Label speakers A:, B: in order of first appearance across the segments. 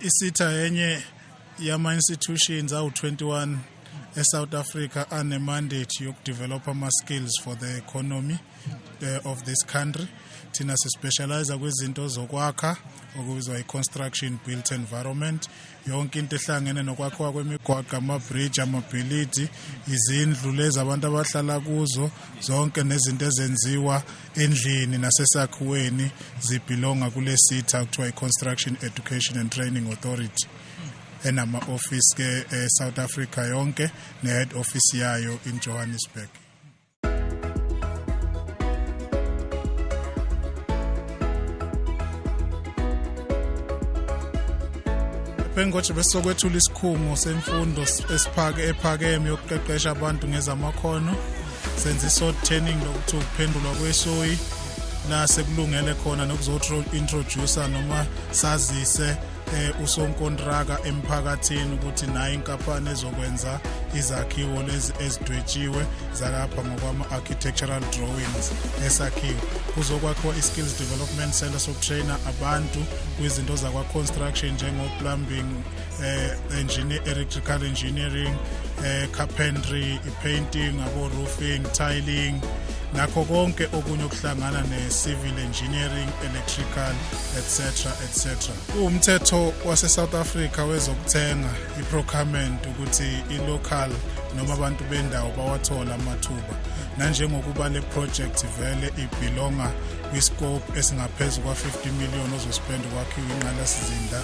A: ISETA yenye yama-institutions awu-21 eSouth Africa ane-mandate yokudevelop ama-skills for the economy of this country. Thina sispecialize kwizinto zokwakha okubizwa i-construction built environment, yonke into ehlangene nokwakhiwa kwemigwaqo, ama-bridge, amabhilidi, izindlu lezi abantu abahlala kuzo zonke, nezinto ezenziwa endlini nasesakhiweni zibelonga kule SETA kuthiwa i-Construction Education and Training Authority, enama-office ke e-South Africa yonke ne-head office yayo in Johannesburg. Pengoje besokwethula isikhungo semfundo esiphake ephakeme yokuqeqesha abantu ngezamakhono. Senza i-sod turning, lokuthi ukuphendulwa kwesoyi la sekulungele khona nokuzo-introducer noma sazise usonkontraka emphakathini ukuthi nayo inkampani ezokwenza izakhiwo lezi ezidwetshiwe zalapha ngokwama-architectural drawings esakhiwo. Kuzokwakhiwa i-skills development center sokutraina abantu kwizinto zakwa-construction njengo-plumbing, engineer, electrical engineering, carpentry, i-painting, abo-roofing, tiling, nakho konke okunye okuhlangana ne-civil engineering, electrical, etc etc. Umthetho wase-South Africa wezokuthenga, i-procurement, ukuthi i-local noma abantu bendawo bawathola amathuba, nanjengokuba le project vele ibelonga kwiscope esingaphezu kwa-50 million ozospend kwakhiwa inqalasizinda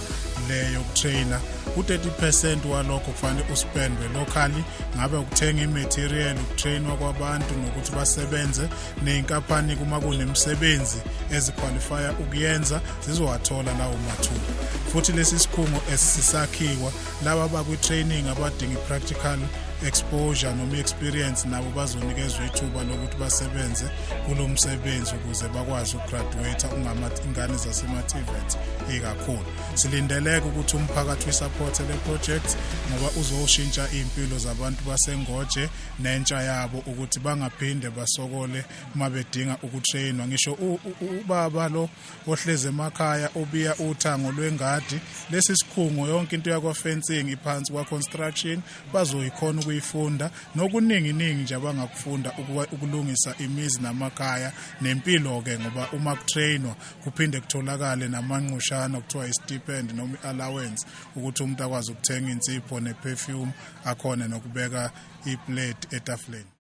A: le yokutraina, u-30% walokho kufanele uspendwe locally, ngabe ukuthenga i-material, ukutrainwa kwabantu nokuthi basebenze ney'nkampani. Kuma kunemisebenzi eziqualifya ukuyenza, zizowathola lawo mathuba. Futhi lesi sikhungo esisakhiwa, laba abakwi-training abadinga i-practical exposure noma i-experience nabo bazonikezwa ithuba lokuthi basebenze kulo msebenzi ukuze bakwazi ukugraduate ingane zasema-TVET ikakhulu. Silindeleke ukuthi umphakathi uyisupporte le project ngoba uzoshintsha iy'mpilo zabantu baseNgoje nentsha yabo ukuthi bangaphinde basokole uma bedinga ukutrainwa. Ngisho ubaba lo ohlezi emakhaya obiya uthango lwengadi, lesi sikhungo yonke into yakwa-fencing iphansi kwa-construction, bazoyikhona ukuyifunda, nokuningi-ningi nje abangakufunda ukulungisa imizi namakhaya nempilo-ke, ngoba uma kutrainwa kuphinde kutholakale namanqushana kuthiwa i-stipend noma i-allowance ukuthi umuntu akwazi ukuthenga insipho ne-perfume, akhone nokubeka iplate etafuleni.